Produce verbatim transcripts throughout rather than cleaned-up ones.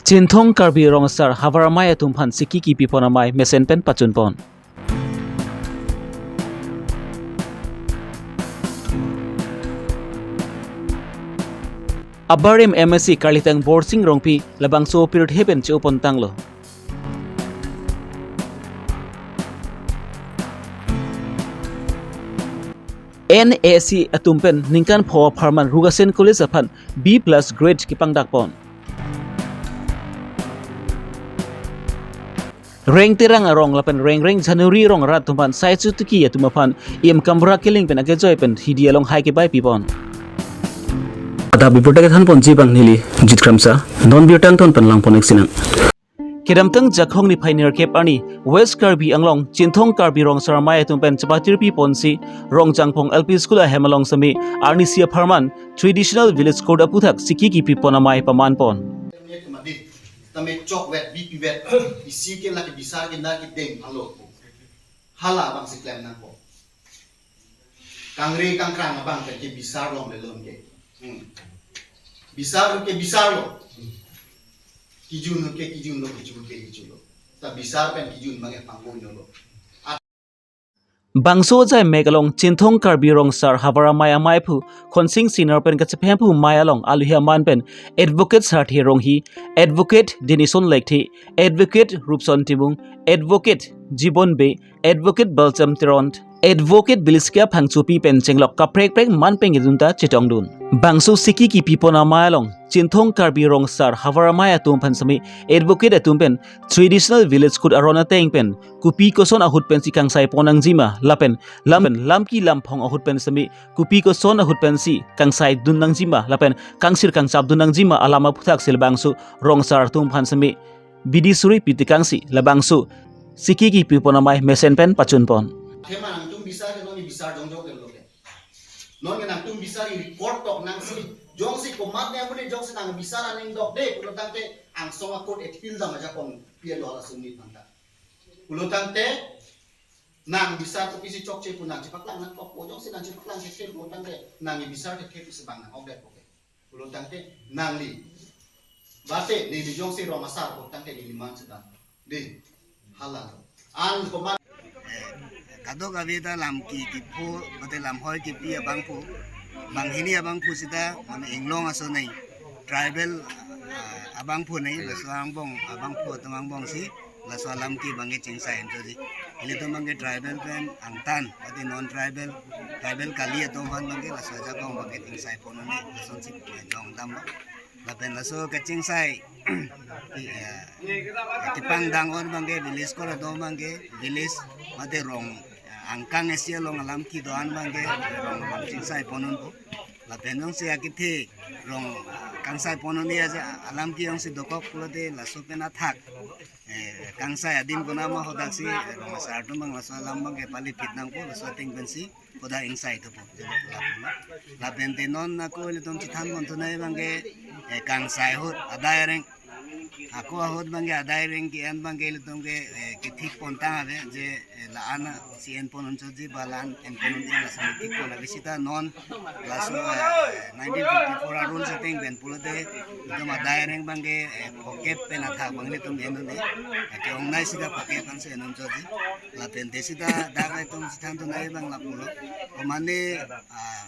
Chinthong Karbi Rong Asar Havar Amei atum aphan siki kipipon amei mesen pen pachunpon. Abarim M A C Karlitang Borsing Rongpi labangso pirthe pen che-opontanglo. N A C atum pen ningkan pho apharman Rugasen College aphan B plus grade kepangdakpon. Reng Terang arong lapen Reng Reng January arong arat atum aphan Sai Chutuki atum aphan E M Kamra Killing pen akejoi pen hidi along hai kebai pipon. Adap birta kethanponji abang neli Jit Kramsa, non birta angton pen langpon-ik sinang. Kedamtang Jakhong niphai nerkep arni West Karbi Anglong Chinthong Karbi Rong Asar Amei atum pen chepatirpiponsi Rongjangphong L P School ahem along semi arnisi apharman Traditional Village Court aputhak siki kipipon amei pamanpon. Tame chok vet, B P vet, isi ke lake bisar ke na ke deng alo. Hala abang si klem nangpo. Kangri kangkrang abang pen ke bisar longle lon ke. Hmm. Bisar ke bisar lo. Kijun ke kijun lo, kichu ke kichu lo. Ta bisar pen kijun abang e panggo lo. Bangso ajai mek along Chinthong Karbi Rong Asar Havar Amei ameiphu Khonsing Senior pen kachephemphu amei along aluhi aman pen Advocate Sarthe Ronghi, Advocate Denison Lekthe, Advocate Rupson Timung, Advocate Jibon Bey, Advocate Balsam Teron, Advocate Biliskia Phangchopi pen chenglok kaprek prek man pen kedun ta chetongdun. Bangso siki kipipon amei along Chinthong Karbi Rong Asar Havar Amei atum aphan semi Advocate atum pen Traditional Village Court aron ateng pen kopi koson ahut pensi kangsaipon nangjima lapen lam pen lamki lamphong ahut pen semi kopi koson ahut pensi kangsaidun nangjima lapen kangsir kangchapdun nangjima alam aputhak si labangso rong asar atum aphan semi bidi suri pitikangsi labangso siki kipipon amei mesen pen pachunpon. Thema nangtum bisar ke non ni bisar jongjong ke lo ke. Non ke nangtum bisar i record tok nangsi jongsi komat ne amune jongsi nang bisar aning dok de pulo tangte angsong a court appeal dam ajakong P L O hala sumni phanta. Pulo tangte nang bisar kopisi chokche pu nang chepaklang nangkok po jongsi nang chepaklang thekthe pulo tangte nang i bisar thekthe pusi bang nang ok det po ke. Pulo tangte nangli. Bate neli jongsi rong asar pulo tangte neli man sedang. Dei. Hala. An komat. Kadokave ta lamki kipho, bate lamhoi kipi abangphu. Banghini abangphu sita, mane inglong aso nei. Tribal, ah, abangphu nei, laso angbong, abangphu atum angbongsi, laso alamki abangke chingsai enjoji. Ilitum abangke tribal pen angtan, bate non tribal, tribal kali atum aphan abangke, laso ajakong abangke chingsaiponnon nei, lasonsi longdamlo. Lapen laso kachingsai, eh, kepangdang-on abangke, village court adom abangke, village mate rong, eh, angkang isi along alamki do-an abangke, rong, rong chingsaiponnon po. Lapen jongsi akethe rong, eh, kangsaiponnon aja alamki jongsi dokok pulote laso pen athak. Eh, kangsai adim konat ma hodaksi, eh, rong asar atum abang laso alam abangke pali phit nangpo, laso ateng pensi hodak ingsai thupo. Lapen te non ako ilitum chethanponthunei abangke, eh, kangsai ahut adai areng. Ako ahut abangke adai areng ke-en abangke ilitum ke, eh, kethikpontang ave je, eh, la-an si enpon unchotji ba la-an enpon unji laso kethikpon ave sita non laso, eh, nineteen fifty-four a-rules ateng pen pulote ilitum adai areng abangke, eh, phokep pen athak abang ilitum en un-e. Ake-ongnei sita phokep ansi en unchotji. Lapen te sita dak itum chethanthunei abang lapulo. Komane, ah,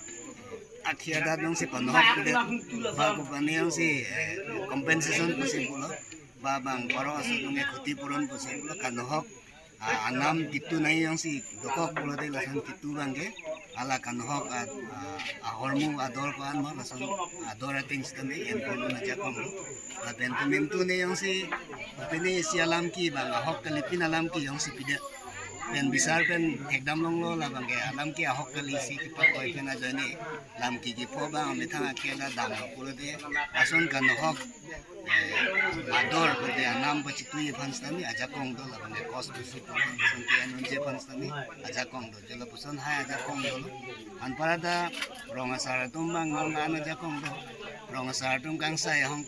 akhia adat jongsi panohok pidet. Ba komane jongsi, eh, compensation pusi pulo. Ba bang boro aso abangke khoti puron pusi pulo kanohok. Ah, anam kitu nai jongsi dokok pulote lason kitu abangke. Hala kanohok a, a, ahormu ador ko-an ma lason ador ateng sitame enponnon ajakong lo. Lapen komantu ne jongsi, pine isi alamki abang ahok kali pin alamki jongsi pidet. Pen bisar pen thekdam longlo labangke alamki ahok kali si kepakoi pen ajoine lamki kipho abang amethang akela damlo pulote lason kanohok, eh, ador pulote anam pachitui aphan sitame ajakong do labangke kos pusi pulo lason ke-en unji aphan sitame ajakong do. Je lapuson hai ajakong dolo. Anparta rong asar atum abang non an ajakong do. Rong asar atum kangsai ahong,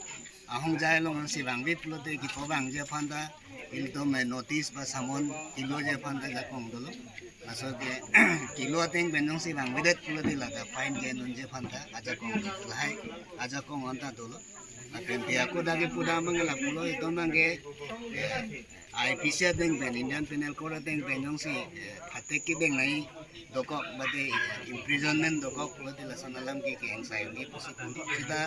ahongjai alongsi vangve pulote kipho vangji aphanta ilitum, eh, notice ba summon kiloji aphanta ajakong dolo. Laso ke kilo ateng pen jongsi vangvedet pulote lata fine ke-en unji aphanta ajakong do. Lahai ajakong anta dolo. Pen pia ko dagi puda mangala pulo itum mangke, eh, I P C ateng pen, Indian Penal Code ateng pen jongsi, eh, phatek kedeng nai dokok, bade imprisonment dokok, bade lason alam ke ke engsai ni pusi pulo. Sita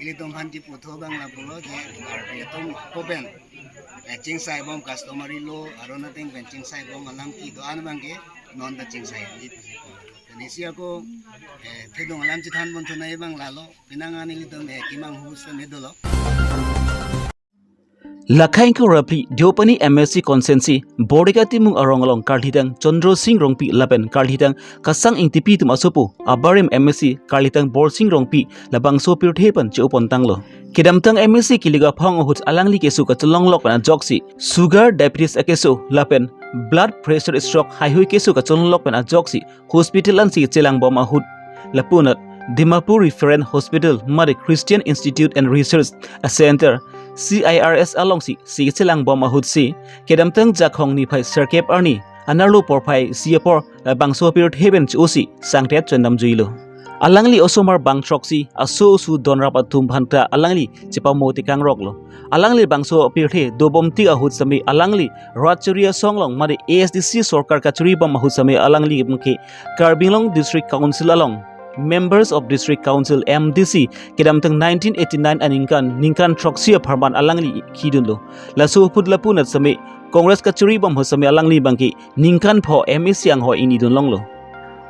ilitum aphan kipu tho abang lapulo je Karbi atum ko pen, eh, chingsai bom customary law aron ateng pen chingsai bom alam kedo-an abangke non ta chingsai ni pusi pulo. Tangte isi ako, eh, thedung alam chethan pon thu nai abang lalo, penang an ilitum, eh, kemang hu seme dolo. Lakhai ingkoi ra phli Deopani M A C constituency Borega Timung arong along karlidang Chandra Sing Rongpi lapen karlidang Kasang Ingtipi atum asopo abarim M A C karlidang Borsing Rongpi labangso apirthe pen che-o pon tanglo. Kedamtang M A C kelik aphong ahut alangli keso kachelonglok pen ajoksi sugar, diabetes akeso lapen blood pressure, stroke haihui keso kachelonglok pen ajoksi hospital ansi chelang bom ahut lapunat Dimapur Reference Hospital mate Christian Institute and Research Center, C I R S alongsi si chelang bom ahutsi kedamtang Jakhong niphai sirkep arni anerlo porphai isi apor labangso apirthe pen che-osi sangtet chendam juilo. Alangli osomar bang throksi aso asu donrap atum aphanta alangli chepamo tekangroklo. Alangli bangso apirthe dobom tik ahut seme alangli rat chiri asong along mate A S D C sorkar kachiri bom ahut seme alangli ke Karbi Anglong District Council along Members of District Council, M D C, kedamtang nineteen eighty-nine aningkan, ningkan throksi apharman alangli kidunlo. Laso ahut lapunat seme Congress kachiri bom ahut seme alangli abangke ningkan pho M A C anghoi ingni dunlonglo.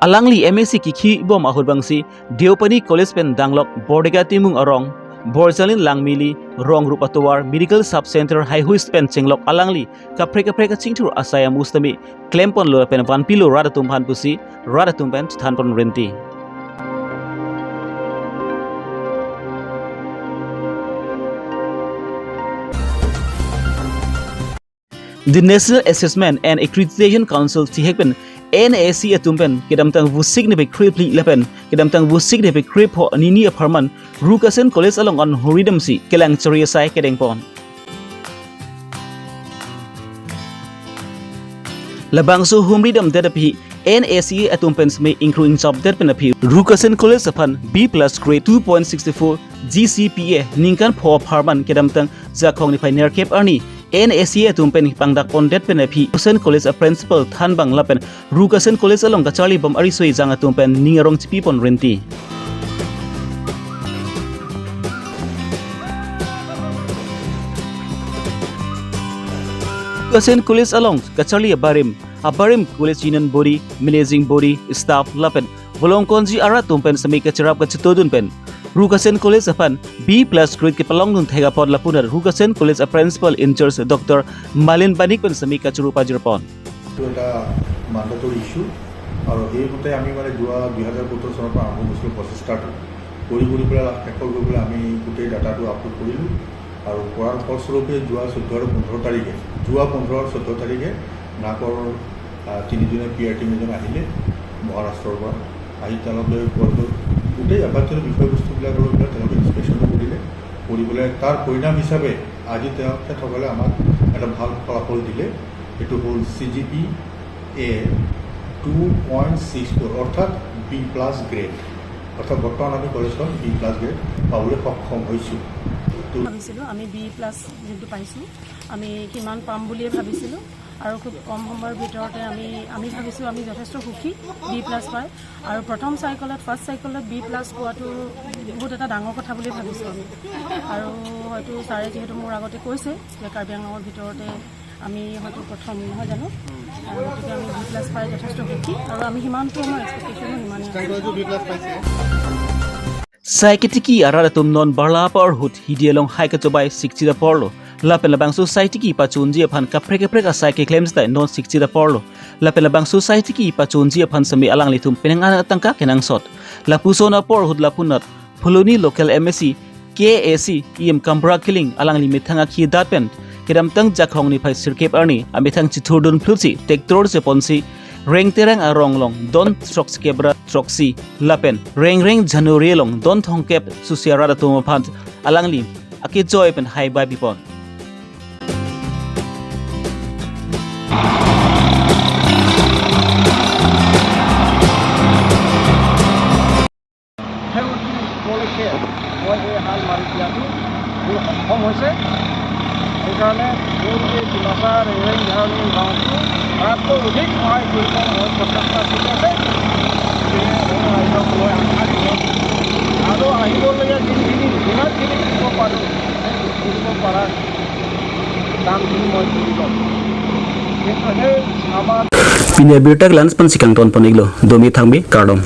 Alangli M A C kikhi bom ahut abangsi Deopani College pen danglok Borega Timung arong, Borjalin Langmili, Rongrup atovar, Medical Sub Center haihui pen chenglok alangli kaprek kaprek kachingthur asai amu sitame klem ponlo lapen vanpilo rat atum aphan pusi rat atum pen chethan pon rinti. The National Assessment and Accreditation Council chihek pen N A A C atum pen kedamtang Vosik niphai krephli lapen kedamtang Vosik niphai krepho nini apharman Rukasen College along an huridamsi kelang chori asai kedeng pon. Labangso humridamdet aphi N A A C atum pen seme ingkru ingchopdet pen aphi Rukasen College aphan B plus grade, two point six four G C P A ningkan pho apharman kedamtang Jakhong niphai nerkep arni N A A C atum pen pangdak pondet pen aphi Rukasen College a principal thanbang lapen Rukasen College along kacharli bom ariso ejang atum pen ning arong chipi pon rinti. Rukasen College along kacharli abarim, abarim College Union Body, Managing Body, staff lapen volongkonji arat atum pen seme kacherap kachetodun pen Rukasen College aphan B plus grade kepalongdun thek apot lapunat Rukasen College a principal in charge Doctor Malin Banik pen seme kachuru pajir pon. এইটো এটা মানদণ্ডৰ ইছ্যু আৰু সেইমতে আমি মানে যোৱা দুই হাজাৰ সোতৰ চনৰ পৰা আৰম্ভ কৰিছিলোঁ প্ৰচেষ্টাটো। কৰি কৰি পেলাই লাষ্ট শেষৰ গৈ পেলাই আমি গোটেই ডাটাটো আপলোড কৰিলোঁ আৰু কৰাৰ ফলস্বৰূপে যোৱা চৈধ্য আৰু পোন্ধৰ তাৰিখে, যোৱা পোন্ধৰ আৰু চৈধ্য তাৰিখে নাকৰ, আহ, তিনিজনীয়া পি আৰ টিম এজন আহিলে মহাৰাষ্ট্ৰৰ পৰা। আহি তেওঁলোকে কলেজৰ গোটেই এবাৰ বিষয়বস্তুবিলাক লৈ পেলাই তেওঁলোকে ইনস্পেকশ্যনটো কৰিলে। কৰি পেলাই তাৰ পৰিণাম হিচাপে আজি তেওঁ, তেখেতসকলে আমাক এটা ভাল ফলাফল দিলে। এইটো হ'ল C G P A two point six four, অৰ্থাৎ বি প্লাছ গ্ৰেড। অৰ্থাৎ বৰ্তমান আমি কলেজখন বি প্লাছ গ্ৰেড পাবলৈ সক্ষম হৈছোঁ। তো ভাবিছিলোঁ আমি বি প্লাছ যোনটো পাইছোঁ, আমি সিমান পাম বুলিয়ে ভাবিছিলোঁ আৰু খুব কম সময়ৰ ভিতৰতে আমি, আমি ভাবিছোঁ আমি যথেষ্ট সুখী বি প্লাছ পাই। আৰু প্ৰথম চাইকলত, ফাৰ্ষ্ট চাইকলত বি প্লাছ পোৱাটো বহুত এটা ডাঙৰ কথা বুলি ভাবিছোঁ আমি। আৰু হয়তো ছাৰে যিহেতু মোৰ আগতে কৈছে যে কাৰ্বি আংলঙৰ ভিতৰতে আমি হয়তো প্ৰথম, নহয় জানো? আৰু গতিকে আমি বি প্লাছ পাই যথেষ্ট সুখী আৰু আমি সিমানটো, আমাৰ এক্সপেক্টেশ্যনো সিমানেই আছে। Sai ketiki arat atum non barla apor ahut hidi along hai kachobai sikchit aporlo. Lapen labangso sai tiki pachunji aphan kaprek kaprek asai keklem stai non sikchit aporlo. Lapen labangso sai tiki pachunji aphan seme alanglitum penang an atangka kenangsot. Lapuson apor ahut lapunat Phuloni local M A C, K A C E M Kamra Killing alangli methang akhi dat pen kedamtang Jakhong niphai sirkep arni amethang chithurdun phlusi tractor cheponsi Rengterang arong along don throksi kebra throksi lapen Rengreng Januri along don thomkep susi arat atum aphan alangli akejoi pen hai bai pipon. সেই উপলক্ষে মই এই হাল মাৰি দিয়াটো এই যে ডিমাচা ৰেংৰেং ঝাৰগ্ৰাম গাঁওটো তাতকৈ অধিক সহায় কৰিব মই প্ৰচেষ্টা চলি আছে। যে মই ৰাইজক লৈ আগবাঢ়িছোঁ আৰু আহিবলগীয়া দিনখিনি যিমানখিনি দিব পাৰোঁ, সেই কৰিব পৰা কামখিনি মই কৰি ল'ম। সেইকাৰণে আমাৰ Pini abirta ke la-ansi pensi kangton pon-iklo, domi thangbi, kardom.